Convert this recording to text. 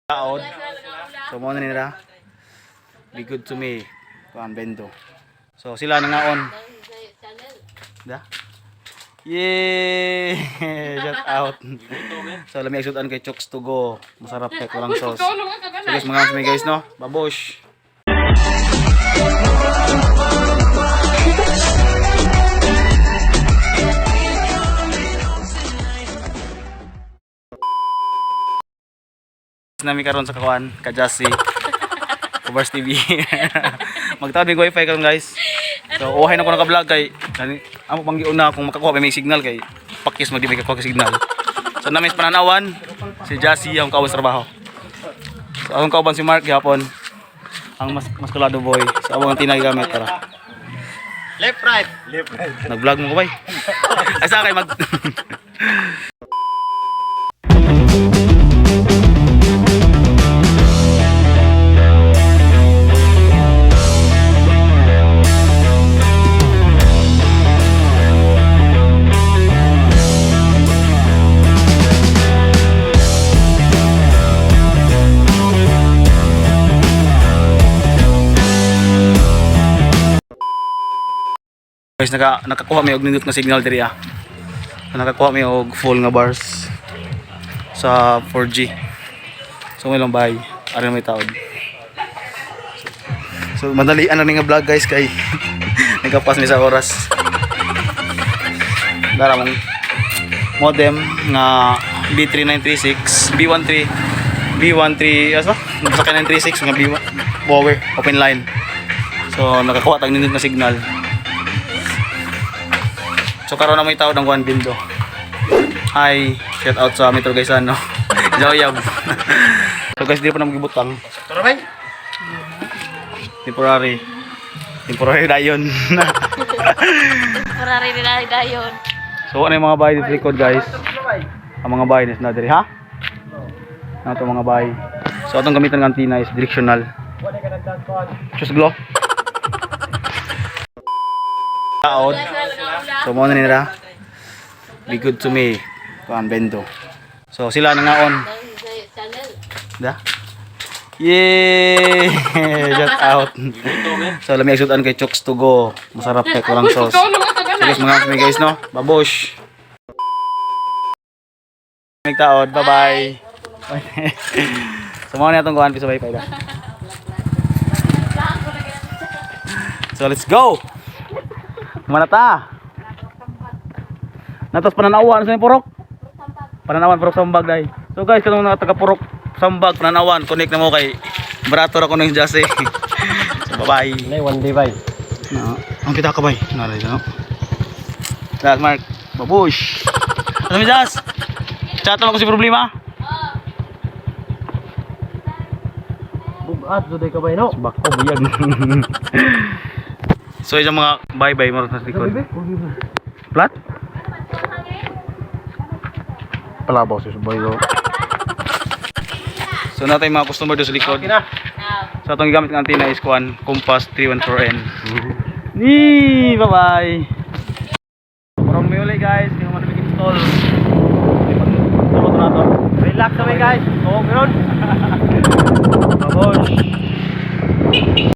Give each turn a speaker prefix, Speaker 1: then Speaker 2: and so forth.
Speaker 1: Taod. So mo na nila. Be good to me. Kuan bendo. So sila nangaon. Da? Yay! Shout out. So lami isutan kay Chooks to go. Masarap kay kulang sauce. So guys, mga kami guys, no. Babosh. Nami karon sa kakuan, ka Jassy. Covers TV. Magtaod mig wifi karon, guys. So uhay na ko naka-vlog kay kani amo pang giuna kung makakuha pa may signal kay pakis magdi may kakuha signal. So namin sa Pananawan si Jassy ang kauban sa trabaho. So akong kauban si Mark gihapon. Ang mas maskulado boy. So among ang gamit, tara.
Speaker 2: Left, right. Left, right.
Speaker 1: Nag-vlog mo ko bay. Ay sa kay mag. Guys, nakakuha mi og nindot nga signal diri ah. Nakakuha mi og full nga bars sa 4G. So may lang bay, ari may taod. So madalian na ni nga vlog, guys, kay nagkapas mi sa oras. Dara mong modem nga B3936, B13, B13 asa? Basta kay 936 nga B1 power open line. So nakakuha tag nindot nga signal. So karon na may tao ng Juan Bindo. Hi, shout out sa Metro guys ano. Joyab. So guys, di pa na magibutang.
Speaker 2: Tara, bay.
Speaker 1: Temporary. Temporary dayon.
Speaker 3: Temporary nila dayon.
Speaker 1: So ano yung mga bahay dito sa likod, guys? Ang mga bahay is na diri ha? Ano to mga bahay? So atong gamitan ng antenna is directional. Choose glow. Taod. So mo na nila. Be good to me. Kuan bendo. So sila nangaon. Da? Yay! Shout out. So lami isutan kay Chooks to go. Masarap kay kulang sauce. So guys, mga kami guys, no. Babosh. Taod. Bye-bye. So mo na itong kuan piso wifi da. So let's go. Mana ta? Natos Pananawan sa Purok. Pananawan, Purok Sambag dai. So guys, kanong mga taga Purok Sambag, Pananawan, connect na mo kay barato ra ko ng Jase. So bye-bye.
Speaker 2: Nay, one day, bay.
Speaker 1: No. Ang kita ka bay. Naray no. Lahat Mark. Babush. Ano mi Jas? Chat lang ko si problema.
Speaker 2: Bugat, duday ka, bay, no?
Speaker 1: Bako buyag. So isang mga bye-bye mo sa likod. Plat? Palabaw sa subay ko. So natay mga customer doon sa likod.
Speaker 2: Okay na.
Speaker 1: So atong gigamit ng antenna is kuan Compass 314N. Ni, bye-bye. Parang may uli guys, kaya mo install. Tulog na to.
Speaker 2: Relax kami, guys. Oo, meron.
Speaker 1: Babosh.